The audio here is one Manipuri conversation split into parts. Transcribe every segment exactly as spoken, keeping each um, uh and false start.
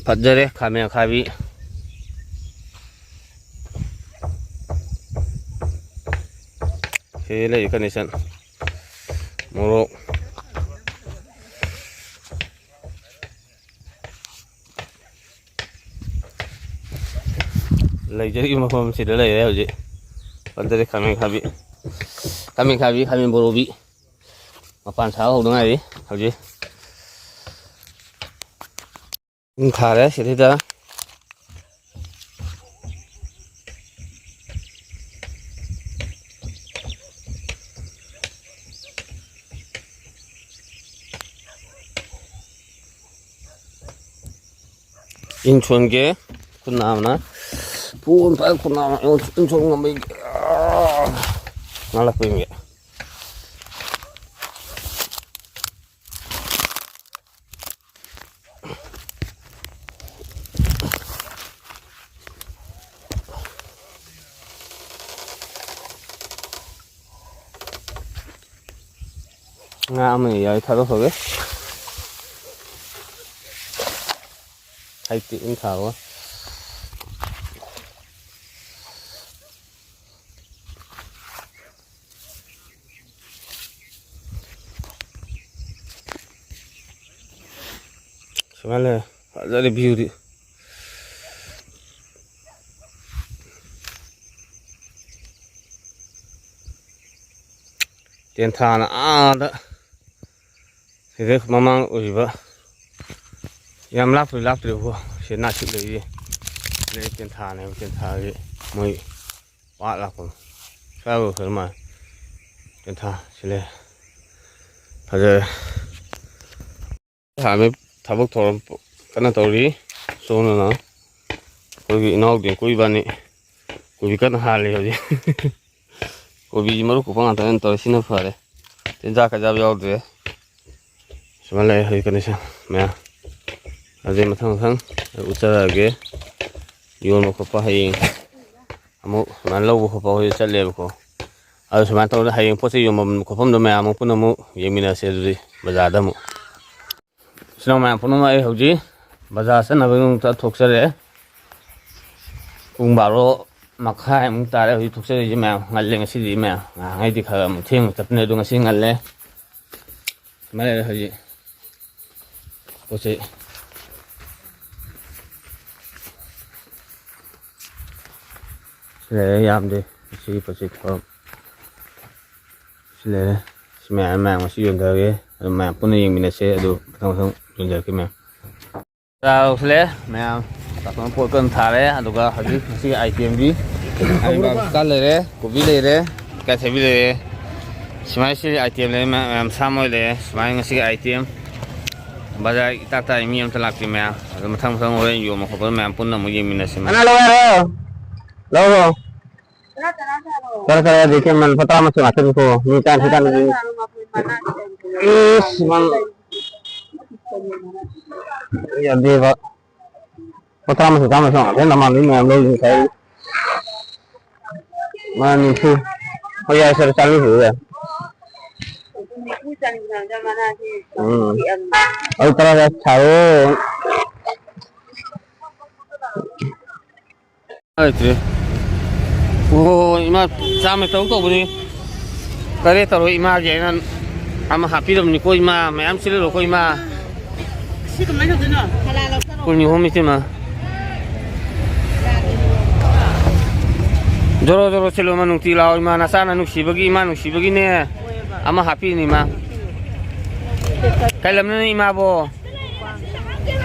ꯐꯖꯔꯦ ꯈꯥꯃꯦꯟ ꯑꯈꯥꯕꯤ꯫ ꯁꯤ ꯂꯩ condition꯫ ꯃꯣꯔꯣꯛ꯫ ꯂꯩꯖꯔꯤꯕ ꯃꯐꯝꯁꯤꯗ ꯂꯩꯔꯦ ꯍꯧꯖꯤꯛ꯫ ꯐꯖꯔꯦ ꯈꯥꯃꯦꯟ ꯑꯈꯥꯕꯤ꯫ ꯈꯥꯃꯦꯟ ꯑꯈꯥꯕꯤ, ꯈꯥꯃꯦꯟ ꯕꯣꯔꯣꯕꯤ꯫ ꯃꯄꯥꯟ ꯁꯥꯕ ꯍꯧꯗ ꯉꯥꯏꯔꯤ ꯍꯧꯖꯤꯛ꯫ ꯎꯝ, ꯊꯥꯔꯦ ꯁꯤꯗꯩꯗ꯫ ꯏꯟ ꯁꯣꯟꯒꯦ꯫ ꯈꯨꯟ ꯅꯥꯝꯅ ꯄꯣꯝ ꯄꯥꯏ ꯈꯨꯟ ꯅꯥꯝꯅ ꯑꯩꯉꯣꯟꯗ ꯏꯟ ꯁꯣꯟ ꯉꯝꯕꯩ ꯉꯥꯜꯂꯛꯄꯩ ꯃꯤ꯫ ꯉꯥ ꯑꯃ ꯌꯥꯎꯏ, ꯊꯥꯗꯣꯛꯈ꯭ꯔꯒꯦ꯫ ꯍꯩꯇꯤ ꯏꯟ ꯊꯥꯕ꯫ ꯁꯨꯃꯥꯏꯅ ꯂꯩꯔꯦ꯫ ꯐꯖꯔꯦ viewꯗꯤ꯫ ꯇꯦꯟꯊꯥꯅ ꯑꯥꯗ ꯁꯤꯗꯩ ꯃꯃꯥꯡ ꯑꯣꯏꯔꯤꯕ ꯌꯥꯝ ꯂꯥꯞꯄꯨꯗꯤ ꯂꯥꯞꯇ꯭ꯔꯦꯕꯀꯣ꯫ ꯁꯤ ꯅꯥꯁꯤꯛ ꯂꯩꯔꯤ꯫ ꯁꯤꯗꯩ ꯇꯦꯟꯊꯥꯅꯦꯕ, ꯇꯦꯟꯊꯥꯒꯤ ꯃꯣꯏ ꯄꯥꯠ ꯂꯥꯛꯄꯗꯣ꯫ ꯁ꯭ꯋꯥꯏꯐꯥꯎ ꯈꯔ ꯃꯥꯜꯂꯦ꯫ ꯇꯦꯟꯊꯥ ꯁꯤ ꯂꯩꯔꯦ꯫ ꯐꯖꯔꯦ꯫ ꯍꯥꯟꯅ ꯊꯕꯛ ꯊꯧꯔꯝ ꯀꯟꯅ ꯇꯧꯔꯤ꯫ ꯁꯣꯝꯗꯅ ꯑꯩꯈꯣꯏꯒꯤ ꯏꯅꯥꯎ ꯗꯤꯡꯀꯨ ꯏꯕꯥꯅꯤ ꯀꯣꯕꯤ ꯀꯟꯅ ꯍꯥꯜꯂꯤ ꯍꯧꯖꯤꯛ꯫ ꯀꯣꯕꯤꯁꯤ ꯃꯔꯨ ꯀꯣꯛꯄ ꯉꯥꯛꯇꯅꯦ ꯇꯧꯔꯤ꯫ ꯁꯤꯅ ꯐꯔꯦ꯫ ꯇꯤꯟꯖꯥꯛ ꯀꯩꯖꯥꯛ ꯌꯥꯎꯗ꯭ꯔꯦ꯫ ꯁꯨꯃꯥꯏꯅ ꯂꯩꯔꯦ ꯍꯧꯖꯤꯛ condition ꯃꯌꯥꯝ꯫ ꯑꯗꯨꯗꯩ ꯃꯊꯪ ꯃꯊꯪ ꯑꯩ ꯎꯠꯆꯔꯛꯑꯒꯦ꯫ ꯌꯣꯟꯕ ꯈꯣꯠꯄ ꯍꯌꯦꯡ ꯑꯃꯨꯛ ꯁꯨꯃꯥꯏꯅ ꯂꯧꯕ ꯈꯣꯠꯄ ꯍꯧꯖꯤꯛ ꯆꯠꯂꯦꯕꯀꯣ꯫ ꯑꯗꯨ ꯁꯨꯃꯥꯏꯅ ꯇꯧꯗꯅ ꯍꯌꯦꯡ ꯄꯣꯠ ꯆꯩ ꯌꯣꯟꯐꯝ ꯈꯣꯠꯐꯝꯗꯣ ꯃꯌꯥꯝ ꯑꯃꯨꯛ ꯄꯨꯟꯅ ꯑꯃꯨꯛ ꯌꯦꯡꯃꯤꯟꯅꯁꯦ ꯑꯗꯨꯗꯤ ꯕꯖꯥꯔꯗ ꯑꯃꯨꯛ꯫ ꯏꯆꯤꯟ ꯏꯅꯥꯎ ꯃꯌꯥꯝ ꯄꯨꯝꯅꯃꯛ, ꯑꯩ ꯍꯧꯖꯤꯛ ꯕꯖꯥꯔ ꯆꯠꯅꯕꯒꯤꯗꯃꯛꯇ ꯊꯣꯛꯆꯔꯦ꯫ ꯄꯨꯡ ꯕꯥꯔꯣ ꯃꯈꯥꯏꯃꯨꯛ ꯇꯥꯔꯦ ꯍꯧꯖꯤꯛ ꯊꯣꯛꯆꯔꯛꯏꯁꯦ ꯃꯌꯥꯝ꯫ ꯉꯜꯂꯦ ꯉꯁꯤꯗꯤ ꯃꯌꯥꯝ꯫ ꯉꯍꯥꯟꯉꯩꯗꯤ ꯈꯔ ꯑꯃꯨꯛ ꯊꯦꯡꯅ ꯆꯠꯄꯅꯦ, ꯑꯗꯣ ꯉꯁꯤ ꯉꯜꯂꯦ꯫ ꯁꯨꯃꯥꯏꯅ ꯂꯩꯔꯦ ꯍꯧꯖꯤꯛ ꯄꯣꯠ ꯆꯩ꯫ ꯁꯤ ꯂꯩꯔꯦ, ꯌꯥꯝꯗꯦ꯫ ꯁꯤꯒꯤ ꯄꯣꯠ ꯆꯩ ꯊꯧꯔꯝ ꯁꯤ ꯂꯩꯔꯦ꯫ ꯁꯤ ꯃꯌꯥꯝ, ꯃꯌꯥꯝ ꯉꯁꯤ ꯌꯣꯟꯊꯔꯒꯦ꯫ ꯑꯗꯨ ꯃꯌꯥꯝ ꯄꯨꯟꯅ ꯌꯦꯡꯃꯤꯟꯅꯁꯦ꯫ ꯑꯗꯨ ꯃꯊꯪ ꯃꯊꯪ ꯌꯣꯟꯖꯔꯛꯀꯦ ꯃꯌꯥꯝ꯫ ꯆꯥ ꯂꯧꯁꯤꯜꯂꯦ ꯃꯌꯥꯝ꯫ ꯆꯥꯛ ꯊꯣꯡ ꯄꯣꯠ ꯀꯟꯅ ꯊꯥꯔꯦ꯫ ꯑꯗꯨꯒ ꯍꯧꯖꯤꯛ ꯉꯁꯤꯒꯤ item ꯗꯤ ꯍꯪꯒꯥꯝ ꯀꯥ ꯂꯩꯔꯦ, ꯀꯣꯕꯤ ꯂꯩꯔꯦ, ꯏꯀꯥꯏꯊꯕꯤ ꯂꯩꯔꯦ꯫ ꯁꯨꯃꯥꯏꯅ ꯁꯤ item ꯂꯩꯔꯦ ꯃꯌꯥꯝ, ꯃꯌꯥꯝ ꯁꯥ ꯃꯔꯣꯏ ꯂꯩꯔꯦ꯫ ꯁꯨꯃꯥꯏꯅ ꯉꯁꯤꯒꯤ item꯫ ꯕꯖꯥꯔ ꯏꯇꯥꯛ ꯇꯥꯏ, ꯃꯤ ꯑꯝꯇ ꯂꯥꯛꯇꯦ ꯃꯌꯥꯝ꯫ ꯑꯗꯨ ꯃꯊꯪ ꯃꯊꯪ ꯍꯣꯔꯦꯟ ꯌꯣꯟꯕ ꯈꯣꯠꯄꯗ ꯃꯌꯥꯝ ꯄꯨꯟꯅ ꯑꯃꯨꯛ ꯌꯦꯡꯃꯤꯟꯅꯁꯤ ꯃꯌꯥꯝ꯫ ꯀꯅꯥ ꯂꯧ ꯍꯥꯏꯔꯣ? ꯂꯧꯔꯣ꯫ ꯈꯔ ꯈꯔ ꯗꯤ ꯀꯦ ꯃꯟ ꯐꯇꯥ ꯃꯆꯨ ꯉꯥꯛꯇꯅꯤꯀꯣ꯫ ꯃꯤ ꯆꯥ ꯊꯛꯀꯥꯟꯗꯗꯤ꯫ ꯏꯁ ꯃꯟ꯫ ꯌꯥꯗꯦꯕ꯫ ꯂꯨꯄꯥ ꯇꯔꯥꯃꯥꯊꯣꯏ, ꯇꯔꯥꯃꯥꯊꯣꯏ ꯉꯥꯛꯇ ꯅꯃꯥꯟꯅꯕꯤ ꯃꯌꯥꯝ ꯂꯧꯔꯤ ꯉꯁꯥꯏ꯫ ꯃꯥ ꯅꯤꯐꯨ꯫ ꯍꯣꯏ, ꯌꯥꯔꯦ, ꯁꯥꯔꯦ, ꯆꯥꯝꯃꯔꯤꯐꯨ ꯌꯥꯔꯦ꯫ ꯎꯝ꯫ ꯑꯗꯨ ꯇꯔꯥ ꯁꯥꯔꯣ꯫ ꯂꯩꯇ꯭ꯔꯦ꯫ ꯑꯣ, ꯏꯃꯥ, ꯆꯥꯝꯃ ꯇꯔꯨꯛ ꯇꯧꯕꯅꯤ꯫ ꯇꯔꯦꯠ ꯇꯧꯔꯣ, ꯏꯃꯥꯒꯤ ꯑꯩꯅ ꯑꯃ ꯍꯥꯞꯄꯤꯔꯕꯅꯤꯀꯣ, ꯏꯃꯥ꯫ ꯃꯌꯥꯝ ꯁꯤꯜꯂꯨꯔꯣꯀꯣ, ꯏꯃꯥ꯫ ꯁꯤ ꯀꯃꯥꯏꯅ ꯇꯧꯗꯣꯏꯅꯣ? ꯀꯨꯟ ꯑꯍꯨꯝ, ꯏꯆꯦꯃ꯫ ꯖꯣꯔꯣ ꯖꯣꯔꯣ ꯁꯤꯜꯂꯣ, ꯏꯃꯥ, ꯅꯨꯡꯇꯤ ꯂꯥꯛꯑꯣ, ꯏꯃꯥ꯫ ꯅꯆꯥꯅ ꯅꯨꯡꯁꯤꯕꯒꯤ, ꯏꯃꯥ ꯅꯨꯡꯁꯤꯕꯒꯤꯅꯦ꯫ ꯑꯃ ꯍꯥꯞꯄꯤꯅꯤ, ꯏꯃꯥ꯫ ꯀꯩ ꯂꯝꯗꯅꯣ, ꯏꯃꯥꯕꯣ?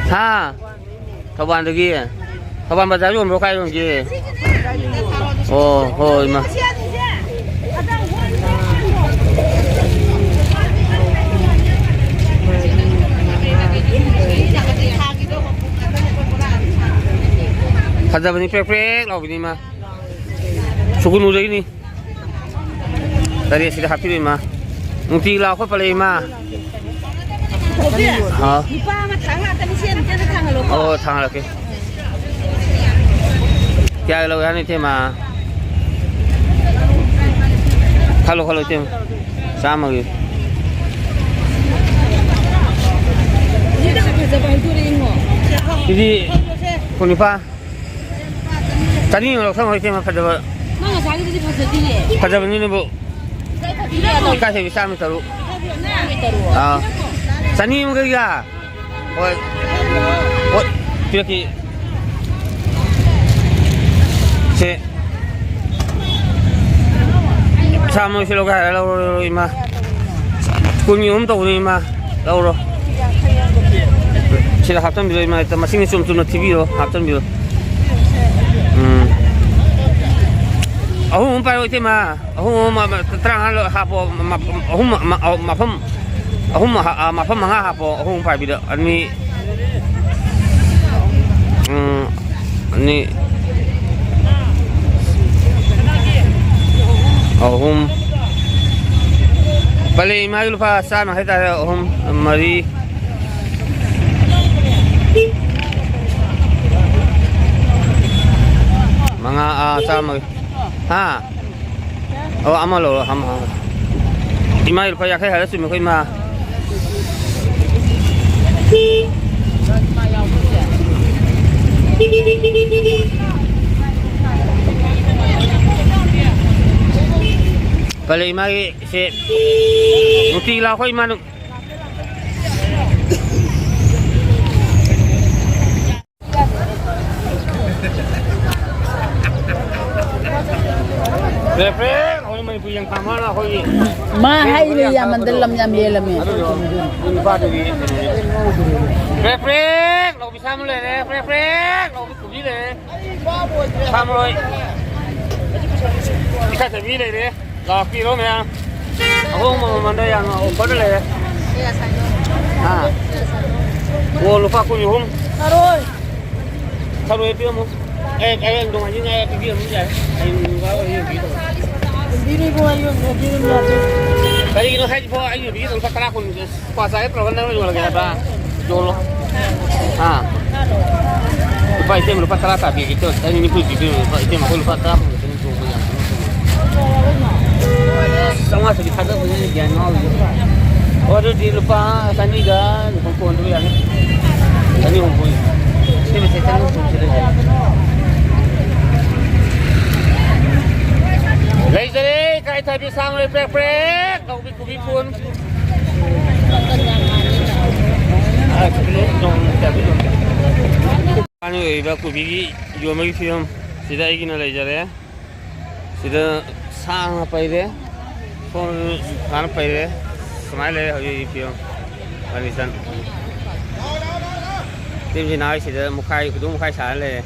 ꯍꯥ? ꯊꯧꯕꯥꯜꯗꯒꯤ꯫ ꯊꯧꯕꯥꯜ ꯕꯖꯥꯔ ꯌꯣꯟꯕ꯭ꯔꯣ? ꯀꯥꯏ ꯌꯣꯟꯒꯦ? ꯑꯣ, ꯍꯣꯏ, ꯏꯃꯥ꯫ ꯐꯖꯕꯅꯤ, ꯄ꯭ꯔꯦꯛ ꯄ꯭ꯔꯦꯛ ꯂꯥꯎꯕꯤꯅꯤ, ꯏꯃꯥ꯫ ꯁꯨꯒꯨꯅꯨꯗꯒꯤꯅꯤ꯫ ꯇꯔꯦꯠꯁꯤꯗ ꯍꯥꯞꯄꯤꯔꯣ, ꯏꯃꯥ꯫ ꯅꯨꯡꯇꯤꯒꯤ ꯂꯥꯛꯑꯣ, ꯑꯩꯈꯣꯏ ꯄꯂꯦ, ꯏꯃꯥ꯫ ꯍꯥꯎ꯫ ꯅꯨꯄꯥ ꯑꯃ ꯊꯥꯡ ꯂꯥꯛꯀꯅꯤ, ꯁꯤ ꯑꯝꯇꯅ ꯊꯥꯡꯍꯜꯂꯣꯀꯣ꯫ ꯑꯣ, ꯊꯥꯡꯍꯜꯂꯛꯀꯦ꯫ ꯀꯌꯥꯒꯤ ꯂꯧꯒꯦ ꯍꯥꯏꯅꯣ, ꯏꯇꯩꯃ? ꯈꯜꯂꯣ, ꯈꯜꯂꯣ, ꯏꯇꯩꯃ꯫ ꯆꯥꯝꯃꯒꯤ꯫ ꯁꯤꯗ ꯐꯖꯕ ꯍꯩꯗꯣꯔꯛꯏꯉꯣ꯫ ꯁꯤꯗꯤ ꯀꯨꯟ ꯅꯤꯄꯥꯟ꯫ ꯆꯅꯤ ꯑꯃ ꯂꯧꯁꯜꯂꯣ, ꯏꯇꯩꯃ, ꯐꯖꯕ꯫ ꯅꯪ ꯉꯁꯥꯏꯒꯤꯗꯨꯗꯤ ꯐꯖꯗꯤꯌꯦ꯫ ꯐꯖꯕꯅꯤꯅꯕꯨ꯫ ꯏꯀꯥꯏ ꯐꯕꯤꯗꯤ ꯌꯥꯗꯕ꯫ ꯏꯀꯥꯏ ꯊꯕꯤ ꯆꯥꯝꯃ ꯇꯔꯨꯛ꯫ ꯆꯥꯝꯃ ꯇꯔꯨꯛ꯫ ꯑꯥ꯫ ꯆꯅꯤ ꯑꯃꯒ ꯀꯌꯥ? ꯍꯣꯏ꯫ ꯍꯣꯏ, ꯄꯤꯔꯛꯀꯦ꯫ ꯁꯦ꯫ ꯆꯥꯝꯃ ꯁꯤ ꯂꯧꯒꯦ ꯍꯥꯏꯔ ꯂꯧꯔꯣ, ꯂꯧꯔꯣ, ꯏꯃꯥ꯫ ꯀꯨꯟꯒꯤ ꯑꯍꯨꯝ ꯇꯧꯕꯅꯤ, ꯏꯃꯥ꯫ ꯂꯧꯔꯣ꯫ ꯁꯤꯗ ꯍꯥꯞꯆꯤꯟꯕꯤꯔꯣ, ꯏꯃꯥ꯫ ꯃꯁꯤꯡ ꯆꯨꯝ ꯆꯨꯝꯅ ꯊꯤꯕꯤꯔꯣ, ꯍꯥꯞꯆꯤꯟꯕꯤꯔꯣ꯫ ꯎꯝ꯫ ꯑꯍꯨꯝ ꯑꯃ ꯄꯥꯏꯔꯣ, ꯏꯇꯩꯃ꯫ ꯑꯍꯨꯝ ꯑꯃ, ꯇꯔꯥꯃꯉꯥ ꯍꯥꯞꯄꯣ꯫ ꯃ-, ꯑꯍꯨꯝ, ꯃ-, ꯃꯐꯝ, ꯑꯍꯨꯝ ꯍꯥ-, ꯃꯐꯝ ꯃꯉꯥ ꯍꯥꯞꯄꯣ꯫ ꯑꯍꯨꯝ ꯑꯃ ꯄꯥꯏꯕꯤꯔꯣ꯫ ꯑꯅꯤ, ꯎꯝ, ꯑꯅꯤ, ꯑꯍꯨꯝ꯫ ꯄꯂꯦ ꯏꯃꯥꯒꯤ ꯂꯨꯄꯥ ꯆꯥꯝꯃ ꯍꯥꯏꯇꯥꯔꯦ꯫ ꯑꯍꯨꯝ, ꯃꯔꯤ, ꯃꯉꯥ, ꯑꯥ, ꯆꯥꯝꯃꯒꯤ꯫ ꯍꯥ? ꯑꯣ, ꯑꯃ ꯂꯧꯔꯣ, ꯑꯃ, ꯑꯃ꯫ ꯏꯃꯥꯒꯤ ꯂꯨꯄꯥ ꯌꯥꯡꯈꯩ ꯍꯥꯏꯔ ꯆꯨꯝꯃꯦꯀꯣ, ꯏꯃꯥ? ꯄꯂꯦ ꯏꯃꯥꯒꯤ ꯁꯦ ꯅꯨꯡꯇꯤ ꯂꯥꯛꯈꯣ, ꯏꯃꯥ꯫ ꯔꯦ, ꯔꯦ, ꯑꯩꯈꯣꯏ ꯃꯅꯤꯄꯨꯔ ꯌꯦꯡꯐꯝ ꯑꯃ ꯑꯩꯈꯣꯏꯒꯤ ꯃꯥ ꯍꯥꯏꯔꯤ ꯌꯥꯝꯃꯟꯗ ꯂꯝ ꯌꯥꯝ ꯍꯦꯜꯂꯝꯃꯦ꯫ ꯑꯗꯨꯗꯣ ꯅꯨꯄꯥꯗꯨꯒꯤ ꯀꯩꯅꯣꯅꯤ꯫ ꯄ꯭ꯔꯦꯛ ꯄ꯭ꯔꯦꯛ ꯂꯥꯎꯕꯤ ꯁꯥ ꯑꯃ ꯂꯩꯔꯦ, ꯄ꯭ꯔꯦꯛ ꯄ꯭ꯔꯦꯛ ꯂꯥꯎꯕꯤ ꯀꯣꯕꯤ ꯂꯩꯔꯦ꯫ ꯁꯥ ꯃꯔꯣꯏ ꯏꯀꯥꯏꯊꯕꯤ ꯂꯩꯔꯦ꯫ ꯂꯥꯛꯄꯤꯔꯣ ꯃꯌꯥꯝ꯫ ꯑꯍꯣꯡꯕ ꯃꯃꯜꯗ ꯌꯥꯝꯅ ꯑꯣꯐꯔꯗ ꯂꯩꯔꯦ꯫ ꯀꯌꯥ ꯁꯥꯏꯅꯣ? ꯍꯥ? ꯀꯌꯥ ꯁꯥꯏꯅꯣ? ꯑꯣ, ꯂꯨꯄꯥ ꯀꯨꯟ ꯑꯍꯨꯝ꯫ ꯊꯔꯣꯏ꯫ ꯊꯔꯣꯏ ꯄꯤꯔꯝꯃꯨ꯫ ꯑꯦ, ꯑꯦ, ꯅꯣꯡꯃꯥꯏꯖꯤꯡ ꯉꯥ ꯄꯤꯕꯤꯔꯝꯃꯨ ꯌꯥꯔꯦ꯫ ꯍꯌꯦꯡ ꯅꯨꯡꯗꯥꯡ ꯑꯣꯏꯅ ꯌꯦꯡꯕꯤꯔꯣ꯫ ꯀꯨꯟꯊ꯭ꯔꯥ ꯂꯤꯁꯤꯡ ꯇꯔꯥ ꯂꯤꯁꯤꯡ ꯇꯔꯥ ꯌꯣꯟꯒꯦ ꯍꯥꯏꯔꯗꯤ ꯌꯣꯟ ꯌꯥꯗꯦ꯫ ꯀꯔꯤꯒꯤꯅꯣ ꯍꯥꯏꯁꯤꯕꯣ? ꯑꯩ ꯌꯣꯟꯕꯤꯒꯦ ꯂꯨꯄꯥ ꯇꯔꯥ ꯀꯨꯟ꯫ ꯀ꯭ꯋꯥ ꯆꯥꯒꯦ ꯇꯧꯔꯒ ꯅꯪꯅ ꯌꯣꯜꯂꯒꯦ ꯍꯥꯏꯕ? ꯌꯣꯜꯂꯣ꯫ ꯍꯥ? ꯂꯨꯄꯥ ꯏꯇꯩꯃ ꯂꯨꯄꯥ ꯇꯔꯥ ꯇꯥꯕꯤꯒꯦ꯫ ꯆꯅꯤ ꯅꯤꯐꯨ ꯄꯤꯕꯤꯔꯣ꯫ ꯂꯨꯄꯥ ꯏꯇꯩꯃ ꯑꯩꯈꯣꯏ ꯂꯨꯄꯥ ꯇꯔꯥ ꯀꯨꯟ ꯈꯛꯇꯅꯤ ꯇꯣꯡꯕ ꯌꯥꯕ꯫ ꯆꯥꯝꯃꯉꯥ ꯆꯅꯤ ꯊꯥꯗꯕꯅꯤꯅ ꯒ꯭ꯌꯥꯟ ꯉꯥꯎꯔꯤꯁꯦ꯫ ꯑꯣ, ꯑꯗꯨꯗꯤ ꯂꯨꯄꯥ ꯆꯅꯤꯒ ꯍꯨꯝꯐꯨ ꯍꯟꯗꯣꯛ ꯌꯥꯅꯤ꯫ ꯆꯅꯤ ꯍꯨꯝꯐꯨ꯫ ꯄ꯭ꯔꯦꯛ ꯄ꯭ꯔꯦꯛ ꯀꯧꯕꯤ ꯀꯣꯕꯤ ꯐꯨꯜ꯫ ꯑꯥ, ꯀꯤꯂꯣ ꯅꯣꯡ ꯀꯌꯥꯗ ꯌꯣꯟꯒꯦ? ꯗꯨꯀꯥꯟꯒꯤ ꯑꯣꯏꯔꯤꯕ ꯀꯣꯕꯤꯒꯤ ꯌꯣꯟꯕꯒꯤ ꯐꯤꯕꯝ ꯁꯤꯗ ꯑꯩꯒꯤꯅ ꯂꯩꯖꯔꯦ꯫ ꯁꯤꯗ ꯁꯥꯡꯅ ꯄꯩꯔꯦ, ꯁꯣꯝꯗꯁꯨ ꯁꯥꯡꯅ ꯄꯩꯔꯦ꯫ ꯁꯨꯃꯥꯏꯅ ꯂꯩꯔꯦ ꯍꯧꯖꯤꯛ ꯍꯧꯖꯤꯛ ꯐꯤꯕꯝ, condition꯫ ꯇꯤꯝꯁꯤ ꯅꯍꯥꯟ ꯁꯤꯗ ꯃꯨꯛꯈꯥꯏ, ꯈꯨꯗꯣꯡ ꯃꯨꯛꯈꯥꯏ ꯁꯥꯔ ꯂꯩꯔꯦ꯫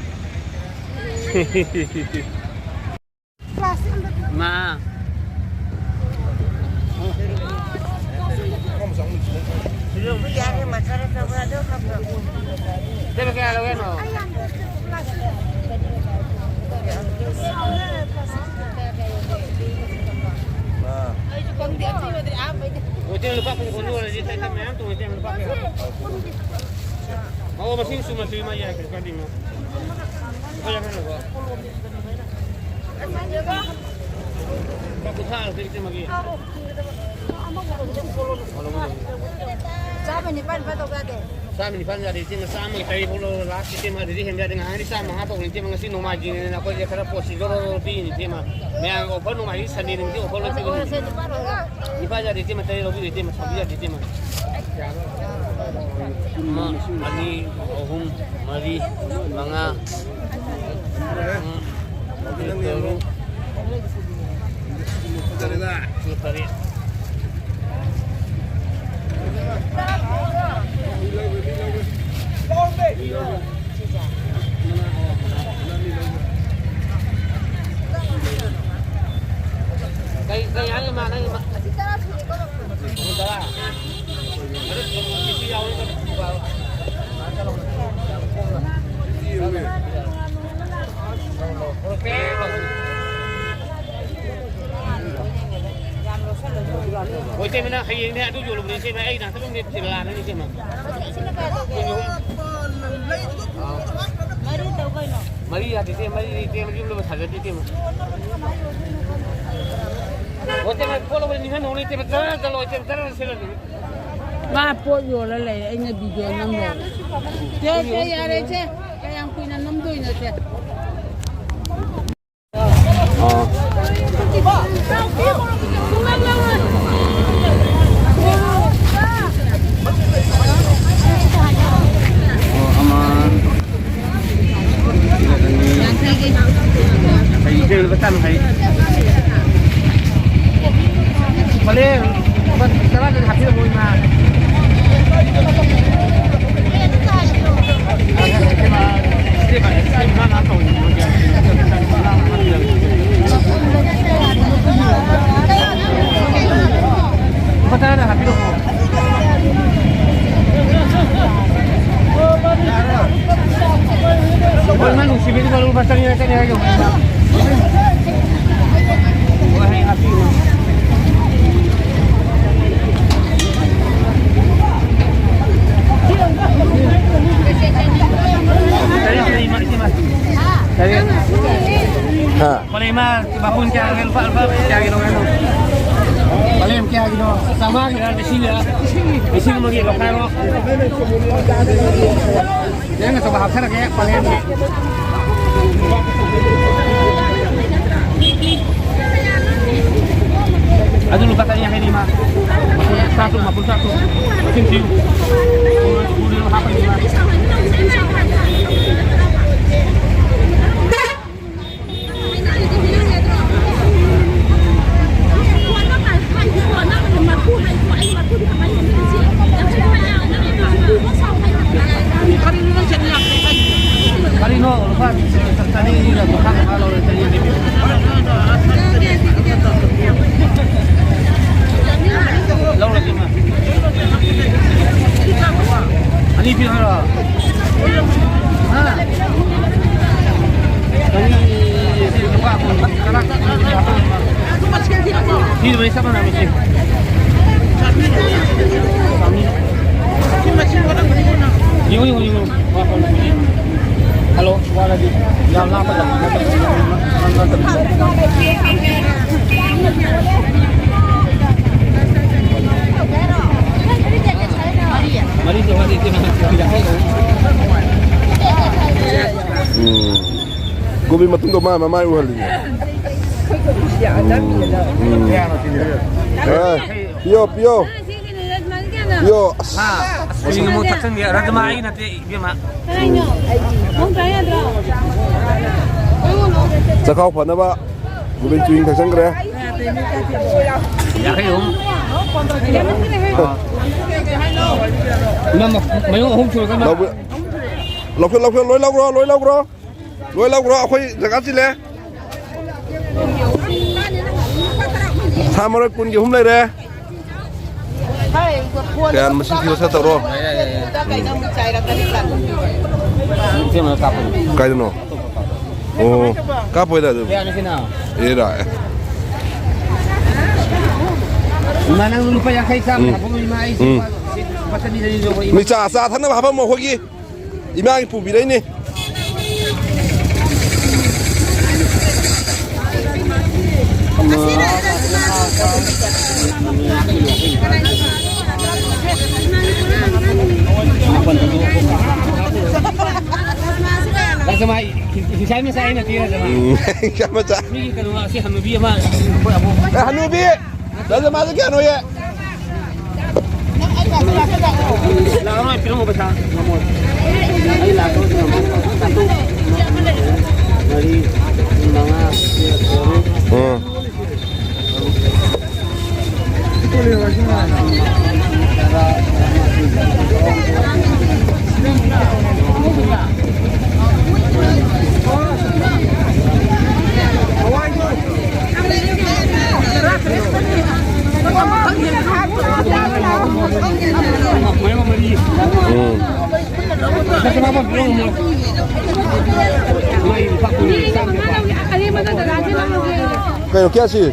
ꯃꯥ꯫ ꯁꯤꯕꯨ ꯀꯌꯥ ꯂꯧꯋꯦꯅꯣ? ꯃꯥ꯫ ꯍꯣꯇꯦꯜ ꯂꯨꯄꯥ ꯀꯨꯟ ꯀꯨꯟ ꯑꯣꯏꯔꯗꯤ ꯏꯇꯩ ꯃꯌꯥꯝ ꯇꯣꯡꯉꯦ, ꯏꯇꯩ ꯂꯨꯄꯥ ꯀꯌꯥ? ꯑꯣ, ꯃꯁꯤꯡ ꯆꯨꯝꯅ ꯆꯨꯝꯅ ꯌꯥꯏ, ꯀꯩꯁꯨ ꯀꯥꯏꯗꯦ, ꯏꯃꯥ꯫ ꯂꯨꯄꯥ ꯌꯥꯡꯈꯩ ꯂꯧꯕ꯫ ꯂꯨꯄꯥ ꯀꯨꯟꯊ꯭ꯔꯥ ꯂꯧꯒꯦ, ꯏꯆꯦ, ꯃꯥꯒꯤ꯫ ꯆꯥꯝꯃ ꯅꯤꯄꯥꯟ ꯐꯥ ꯇꯧꯕ ꯌꯥꯗꯦ꯫ ꯆꯥꯝꯃ ꯅꯤꯄꯥꯟ ꯌꯥꯗꯦ, ꯏꯆꯦ, ꯆꯥꯝꯃꯒꯤ ꯇꯔꯦꯠ ꯐꯥꯎ ꯂꯧꯔꯣ, last, ꯏꯆꯦ, ꯃꯥ ꯑꯗꯨꯗꯤ ꯍꯦꯟꯕ ꯌꯥꯗꯦ, ꯉꯥꯏꯍꯥꯛ ꯆꯥꯝꯃ ꯃꯉꯥ ꯇꯧꯕꯅꯤ, ꯏꯆꯦ, ꯉꯁꯤ ꯅꯣꯡꯃꯥꯏꯖꯤꯡꯅꯤꯅ ꯑꯩꯈꯣꯏꯁꯦ ꯈꯔ ꯄꯣꯠꯁꯤ ꯖꯣꯔꯣ ꯖꯣꯔꯣ ꯄꯤꯔꯤꯅꯤ, ꯏꯆꯦ, ꯃꯥ꯫ ꯃꯌꯥꯝꯒꯤ offer, ꯅꯣꯡꯃꯥꯏꯖꯤꯡ Sunday ꯅꯨꯃꯤꯠꯀꯤ offer ꯂꯣꯏ ꯄꯤꯒꯅꯤ, ꯏꯆꯦ꯫ ꯅꯤꯄꯥꯟ ꯌꯥꯗꯦ, ꯏꯆꯦ, ꯃꯥ ꯇꯔꯦꯠ ꯂꯧꯕꯤꯔꯣ, ꯏꯆꯦ, ꯃꯥ ꯁꯥꯎꯕꯤ ꯌꯥꯗꯦ, ꯏꯆꯦ, ꯃꯥ꯫ ꯑꯃ, ꯑꯅꯤ, ꯑꯍꯨꯝ, ꯃꯔꯤ, ꯃꯉꯥ, ꯎꯝ, ꯇꯔꯨꯛ, ꯇꯔꯦꯠ꯫ ꯀꯩ, ꯀꯩ ꯍꯥꯏꯅꯣ ꯃꯥ, ꯅꯪ ꯃꯥ? ꯇꯔꯥ꯫ ꯍꯣꯏ, ꯏꯇꯩꯃ, ꯅꯪ ꯍꯌꯦꯡꯅꯦ ꯑꯗꯨ ꯌꯣꯜꯂꯨꯕꯅꯦ, ꯏꯇꯩꯃ, ꯑꯩ ꯅꯍꯥꯟ ꯑꯗꯨꯝ ꯊꯤꯜꯂꯛꯑꯕꯅꯤ, ꯏꯇꯩꯃ꯫ ꯃꯔꯤ ꯇꯧ ꯀꯩꯅꯣ꯫ ꯃꯔꯤ ꯌꯥꯗꯦ, ꯏꯇꯩꯃ, ꯃꯔꯤ ꯂꯩꯇꯦ, ꯃꯔꯤ ꯌꯨꯝꯗ ꯊꯥꯖꯗꯦ, ꯏꯇꯩꯃ꯫ ꯍꯣꯏ, ꯏꯇꯩꯃ, ꯄꯣꯠ ꯂꯧꯕꯗ ꯅꯤꯡꯍꯟ ꯅꯧꯅ, ꯏꯇꯩꯃ, ꯖꯔ ꯖꯔ ꯂꯧ, ꯏꯇꯩꯃ, ꯖꯔ ꯖꯔ ꯁꯤꯠꯂꯅꯤ꯫ ꯃꯥ ꯄꯣꯠ ꯌꯣꯜꯂ ꯂꯩꯔꯦ, ꯑꯩꯅ video ꯅꯝꯃꯣ꯫ ꯁꯦ, ꯁꯦ, ꯌꯥꯔꯦ, ꯁꯦ꯫ ꯀꯌꯥꯝ ꯀꯨꯏꯅ ꯅꯝꯗꯣꯏꯅꯣ, ꯁꯦ? ꯑꯣ꯫ ꯑꯣ, ꯑꯃ꯫ ꯌꯥꯡꯈꯩꯒꯤ꯫ ꯌꯥꯡꯈꯩꯒꯤ ꯂꯨꯄꯥ ꯆꯥꯝ ꯌꯥꯡꯈꯩ꯫ ꯃꯂꯦ, ꯂꯨꯄꯥ ꯇꯔꯥꯗꯪ ꯍꯥꯞꯄꯤꯔꯝꯃꯣ, ꯏꯃꯥ꯫ ꯂꯨꯄꯥ ꯇꯔꯥꯗꯪ ꯍꯥꯞꯄꯤꯔꯝꯃꯣ꯫ ꯍꯣꯏ, ꯃꯥ ꯅꯨꯡꯁꯤꯕꯤꯗꯨ ꯂꯨꯄꯥ ꯆꯅꯤ, ꯆꯅꯤ ꯍꯥꯏꯒꯦ꯫ ꯍꯣꯏ, ꯍꯌꯦꯡ ꯍꯥꯞꯄꯤꯌꯨ꯫ ꯇꯔꯦꯠ, ꯇꯔꯦꯠ, ꯏꯃꯥ, ꯏꯃꯥ꯫ ꯇꯔꯦꯠ꯫ ꯍꯥ꯫ ꯍꯣꯏ, ꯏꯃꯥ꯫ ꯃꯄꯨꯟ ꯀꯌꯥꯒꯤ ꯂꯨꯄꯥ, ꯂꯨꯄꯥ ꯀꯌꯥꯒꯤ ꯂꯧꯔꯦ? ꯄꯂꯦꯝ ꯀꯌꯥꯒꯤꯅꯣ? ꯆꯥꯝꯃꯉꯥꯒꯤꯔ, ꯂꯤꯁꯤꯡꯒꯤꯔ? ꯂꯤꯁꯤꯡ ꯑꯃꯒꯤ ꯂꯧꯈꯥꯏꯔꯣ꯫ ꯅꯪ ꯑꯆꯧꯕ ꯍꯥꯞꯊꯔꯒꯦ, ꯄꯂꯦꯝꯒꯤ꯫ ꯑꯗꯨ ꯂꯨꯄꯥ ꯆꯅꯤ ꯌꯥꯡꯈꯩꯅꯤ, ꯏꯃꯥ꯫ ꯃꯄꯨꯟ ꯆꯥꯇ꯭ꯔꯨꯛ, ꯃꯄꯨꯟ ꯆꯥꯇ꯭ꯔꯨꯛ꯫ ꯃꯁꯤꯡ ꯊꯤꯌꯨ꯫ ꯍꯥꯞꯄꯅꯤ, ꯏꯃꯥ꯫ ꯀꯔꯤꯅꯣ? ꯂꯨꯄꯥ ꯆꯅꯤꯒ ꯀꯨꯟꯊ꯭ꯔꯥ ꯂꯧꯔꯦ, ꯆꯅꯤ ꯄꯤꯕꯤꯌꯨ꯫ ꯂꯧꯔꯒꯦ, ꯏꯃꯥ꯫ ꯑꯅꯤ ꯄꯤꯌꯨ ꯍꯥꯏꯔꯣ? ꯍꯥ? ꯆꯅꯤ, ꯁꯤ ꯂꯨꯄꯥ ꯀꯨꯟ, ꯇꯔꯥ, ꯁꯤ ꯂꯣꯏ ꯆꯞ ꯃꯥꯟꯅꯕꯅꯤ, ꯁꯤ꯫ ꯌꯦꯡꯉꯨ, ꯌꯦꯡꯉꯨ, ꯌꯦꯡꯉꯨ꯫ ꯍꯜꯂꯣ, ꯋꯥꯔꯗꯤ ꯌꯥꯝ ꯂꯥꯞꯄ ꯂꯝ ꯅꯠꯇꯕ꯫ ꯃꯔꯤꯁꯨ ꯍꯧꯖꯤꯛꯇꯤ ꯎꯝ꯫ ꯒꯣꯕꯤꯟ ꯃꯇꯨꯡꯗ ꯃꯥ ꯃꯃꯥꯏ ꯎꯍꯜꯂꯤꯅꯦ꯫ ꯎꯝ꯫ ꯑꯦ, ꯄꯤꯌꯣ, ꯄꯤꯌꯣ꯫ ꯄꯤꯌꯣ꯫ ꯑꯁ꯫ ꯆꯥꯛꯈꯥꯎ ꯐꯅꯕ ꯒꯣꯕꯤꯟ ꯆꯨꯍꯤꯡ ꯊꯛꯆꯟꯈ꯭ꯔꯦ꯫ ꯌꯥꯡꯈꯩ ꯑꯍꯨꯝ꯫ ꯃꯌꯨꯝ ꯑꯍꯨꯝ ꯁꯨꯔꯒ ꯂꯧꯕ-, ꯂꯧꯁꯤꯜ, ꯂꯧꯁꯤꯜ, ꯂꯣꯏ ꯂꯧꯈ꯭ꯔꯣ, ꯂꯣꯏ ꯂꯧꯈ꯭ꯔꯣ꯫ ꯂꯣꯏ ꯂꯧꯈ꯭ꯔꯣ, ꯑꯩꯈꯣꯏ ꯖꯒꯥ ꯆꯤꯜꯂꯦ꯫ ꯁꯥ ꯃꯔꯣꯏ ꯀꯨꯟꯒꯤ ꯑꯍꯨꯝ ꯂꯩꯔꯦ꯫ ꯀꯌꯥꯝ ꯃꯁꯤꯡ ꯊꯤꯕ ꯁꯠ ꯇꯧꯔꯣ꯫ ꯀꯥꯏꯗꯅꯣ? ꯑꯣ, ꯀꯥꯞꯄꯣꯏꯗ ꯑꯗꯨꯕꯨ꯫ ꯑꯦ, ꯂꯥꯛꯑꯦ꯫ ꯏꯃꯥ, ꯅꯪ ꯂꯨꯄꯥ ꯌꯥꯡꯈꯩ ꯆꯥꯝꯃ ꯎꯝ꯫ ꯍꯥꯞꯄꯝꯃꯣ, ꯏꯃꯥ, ꯑꯩ ꯎꯝ꯫ ꯂꯨꯄꯥ ꯆꯅꯤ ꯆꯅꯤ ꯂꯧꯕ, ꯏꯃꯥ꯫ ꯃꯤ ꯆꯥ, ꯆꯥ ꯊꯛꯅꯕ ꯍꯥꯞꯄꯝꯃꯣ ꯑꯩꯈꯣꯏꯒꯤ꯫ ꯏꯃꯥꯒꯤ ꯄꯨꯕꯤꯔꯛꯏꯅꯦ꯫ ꯔꯥꯖꯃꯥ, ꯍꯤꯡꯁꯥꯏ ꯃꯆꯥ ꯑꯩꯅ ꯄꯤꯔ ꯔꯥꯖꯃꯥ꯫ ꯎꯝ, ꯍꯤꯡꯁꯥꯏ ꯃꯆꯥ꯫ ꯃꯤꯒꯤ ꯀꯩꯅꯣ, ꯑꯁꯤ ꯍꯅꯨꯕꯤ ꯑꯃ, ꯑꯩꯈꯣꯏ ꯑꯕꯣꯛ꯫ ꯑꯦ, ꯍꯅꯨꯕꯤ! ꯔꯥꯖꯃꯥꯁꯦ ꯀꯌꯥꯅꯣ ꯌꯦ? ꯂꯥꯛꯑꯔꯣꯏ, ꯄꯤꯔꯝꯃꯣ ꯄꯩꯁꯥ꯫ ꯉꯝꯃꯣꯏ꯫ ꯑꯩ ꯂꯥꯛꯇꯧꯁꯨ ꯉꯝꯃꯣꯏ꯫ ꯃꯔꯤ, ꯃꯉꯥ, ꯇꯔꯨꯛ꯫ ꯎꯝ꯫ ꯎꯝ꯫ ꯀꯩꯅꯣ, ꯀꯌꯥ ꯁꯤ?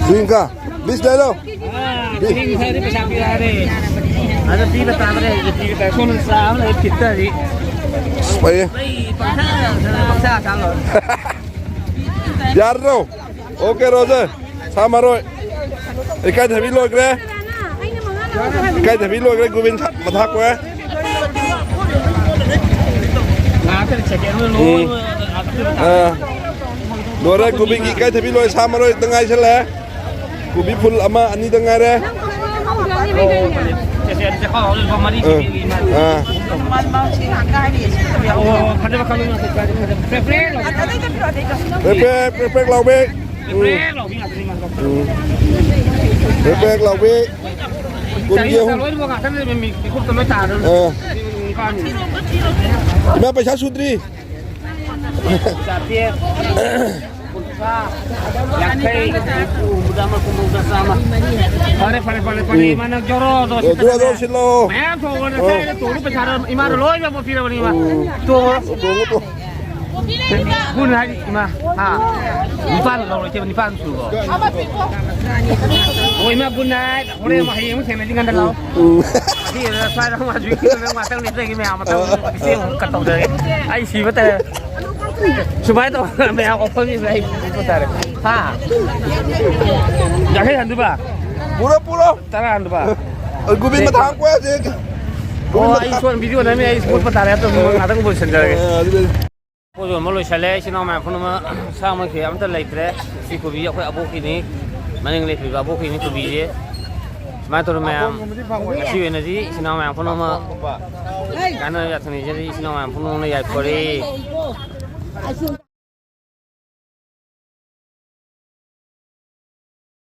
ꯇ꯭ꯋꯤꯡꯀ, ꯕꯤꯁ ꯂꯩꯔꯣ? ꯑꯥ, ꯕꯤꯁ꯫ ꯉꯁꯥꯏꯗꯤ ꯄꯩꯁꯥ ꯄꯤꯔꯛꯑꯔꯦ꯫ ꯑꯗꯣ ꯄꯤꯕ ꯇꯥꯕꯅꯦ, ꯍꯧꯖꯤꯛ ꯄꯤꯕ ꯇꯥꯏ꯫ ꯁꯣꯝꯗ ꯆꯥ ꯑꯃ ꯂꯩ, ꯐꯤꯠꯇꯗꯤ꯫ ꯑꯁ, ꯐꯩꯌꯦ꯫ ꯑꯩ ꯄꯪꯆꯥ ꯆꯥꯁꯜꯂꯦ, ꯄꯪꯆꯥ ꯆꯥ ꯂꯣꯏꯔꯦ꯫ ꯌꯥꯔꯗ꯭ꯔꯣ? Okay, roger. ꯁꯥ ꯃꯔꯣꯏ꯫ ꯏꯀꯥꯏꯊꯕꯤ ꯂꯣꯏꯈ꯭ꯔꯦ꯫ ꯏꯀꯥꯏꯊꯕꯤ ꯂꯣꯏꯈ꯭ꯔꯦ, ꯒꯣꯕꯤꯟ ꯁꯥ-, ꯃꯊꯥ ꯀꯣꯛꯑꯦ꯫ ꯉꯥꯏꯍꯥꯛꯇ ꯎꯝ꯫ ꯑꯥ꯫ ꯂꯣꯏꯔꯦ, ꯀꯣꯕꯤꯒꯤ ꯏꯀꯥꯏꯊꯕꯤ ꯂꯣꯏ, ꯁꯥ ꯃꯔꯣꯏ ꯈꯛꯇ ꯉꯥꯏꯁꯜꯂꯦ꯫ ꯀꯣꯕꯤ ꯐꯨꯜ ꯑꯃ ꯑꯅꯤꯗ ꯉꯥꯏꯔꯦ꯫ ꯑꯥ꯫ ꯄ꯭ꯔꯦꯛ ꯄ꯭ꯔꯦꯛ ꯄ꯭ꯔꯦꯛ ꯄ꯭ꯔꯦꯛ ꯂꯥꯎꯕꯤ꯫ ꯎꯝ꯫ ꯎꯝ꯫ ꯄ꯭ꯔꯦꯛ ꯄ꯭ꯔꯦꯛ ꯂꯥꯎꯕꯤ꯫ ꯀꯨꯟꯒꯤ ꯑꯍꯨꯝ꯫ ꯑꯥ꯫ ꯏꯃꯥ, ꯄꯩꯁꯥ ꯁꯨꯗ꯭ꯔꯤ꯫ ꯆꯥꯇ꯭ꯔꯦꯠ, ꯀꯨꯟꯊ꯭ꯔꯥ, ꯌꯥꯡꯈꯩ, ꯍꯨꯝꯐꯨ, ꯍꯨꯝꯐꯨꯇꯔꯥ, ꯃꯔꯤꯐꯨ, ꯃꯔꯤꯐꯨꯇꯔꯥ, ꯆꯥꯝꯃ꯫ ꯐꯔꯦ, ꯐꯔꯦ, ꯐꯔꯦ, ꯐꯔꯦ꯫ ꯎꯝ꯫ ꯏꯃꯥ, ꯅꯪ ꯖꯣꯔꯣ, ꯖꯣꯔꯣ ꯖꯣꯔꯣ, ꯁꯤꯠꯇꯠꯂꯣ꯫ ꯖꯣꯔꯣ ꯁꯤꯠꯂꯣ꯫ ꯃꯌꯥꯝ ꯊꯣꯡꯉꯣ, ꯑꯣ꯫ ꯅꯁꯥꯒꯤꯗꯣ ꯇꯣꯡꯉ ꯄꯩꯁꯥꯗꯣ ꯏꯃꯥꯅ ꯂꯣꯏꯅꯃꯛ ꯄꯤꯔꯕꯅꯤ, ꯏꯃꯥ꯫ ꯎꯝ꯫ ꯇꯣꯡꯉꯣ꯫ ꯇꯣꯡꯉꯣ, ꯇꯣꯡꯉꯣ꯫ ꯀꯨꯟ ꯍꯥꯏꯗꯤ, ꯏꯃꯥ, ꯍꯥ? ꯅꯤꯄꯥꯟ ꯂꯧꯔꯣ, ꯏꯆꯦ, ꯅꯤꯄꯥꯟ ꯁꯨꯔꯣ꯫ ꯑꯣ, ꯏꯃꯥ, good night꯫ ꯍꯣꯔꯦꯟ ꯑꯃꯨꯛ, ꯍꯌꯦꯡ ꯑꯃꯨꯛ ꯊꯦꯡꯅꯁꯤ, ꯉꯟꯅ ꯂꯥꯛꯑꯣ꯫ ꯎꯝ꯫ ꯁꯤ ꯁ꯭ꯋꯥꯏꯗ ꯑꯃꯨꯛ ꯍꯧꯖꯤꯛ ꯉꯥꯛꯇꯪ ꯂꯦꯞꯆꯒꯦ, ꯃꯌꯥꯝ ꯑꯃꯇꯪ ꯑꯃꯨꯛ ꯏꯆꯦ ꯑꯃꯨꯛ ꯀꯠ ꯇꯧꯖꯔꯒꯦ꯫ ꯑꯩ ꯁꯤꯕ ꯇꯥꯔꯦ꯫ ꯁꯨꯃꯥꯏꯅ ꯇꯧꯔꯒ ꯃꯌꯥꯝ ꯑꯣꯐꯔ ꯄꯤꯕ ꯑꯩ ꯁꯤꯕ ꯇꯥꯔꯦ꯫ ꯍꯥ? ꯌꯥꯡꯈꯩ ꯍꯟꯗꯣꯏꯕ? ꯄꯨꯔꯣ, ꯄꯨꯔꯣ꯫ ꯇꯔꯥ ꯍꯟꯗꯣꯏꯕ? ꯑ, ꯒꯨꯕꯤ ꯃꯊꯥ ꯀꯣꯏ ꯍꯧꯖꯤꯛ꯫ ꯑꯣ, ꯑꯩ ꯁꯣꯝ ꯚꯤꯗꯤꯑꯣ ꯅꯝꯃꯤ, ꯑꯩ ꯁ꯭ꯄꯣꯔꯠ ꯄꯇꯥ ꯂꯩꯔꯦ, ꯑꯗꯨꯝ ꯉꯥꯛꯇꯪ ꯂꯣꯏꯁꯤꯟꯖꯔꯒꯦ꯫ ꯑ, ꯑꯗꯨꯗꯤ꯫ ꯄꯣꯠ ꯌꯣꯟꯕ ꯂꯣꯏꯁꯜꯂꯦ, ꯏꯆꯤꯟ ꯏꯅꯥꯎ ꯃꯌꯥꯝ ꯄꯨꯝꯅꯃꯛ꯫ ꯁꯥ ꯃꯈꯩ ꯑꯝꯇ ꯂꯩꯇ꯭ꯔꯦ꯫ ꯁꯤ ꯀꯣꯕꯤ ꯑꯩꯈꯣꯏ ꯑꯕꯣꯛꯀꯤꯅꯤ, ꯃꯅꯤꯡ ꯂꯦꯞꯄꯤꯕ ꯑꯕꯣꯛꯀꯤꯅꯤ ꯀꯣꯕꯤꯁꯦ꯫ ꯁꯨꯃꯥꯏꯅ ꯇꯧꯗꯅ ꯃꯌꯥꯝ, ꯉꯁꯤ ꯑꯣꯏꯅꯗꯤ ꯏꯆꯤꯟ ꯏꯅꯥꯎ ꯃꯌꯥꯝ ꯄꯨꯝꯅꯃꯛ ꯆꯥꯅ ꯌꯥꯊꯪ ꯅꯤꯖꯔꯤ, ꯏꯆꯤꯟ ꯏꯅꯥꯎ ꯃꯌꯥꯝ ꯄꯨꯝꯅꯃꯛꯅ ꯌꯥꯏꯐꯔꯦ꯫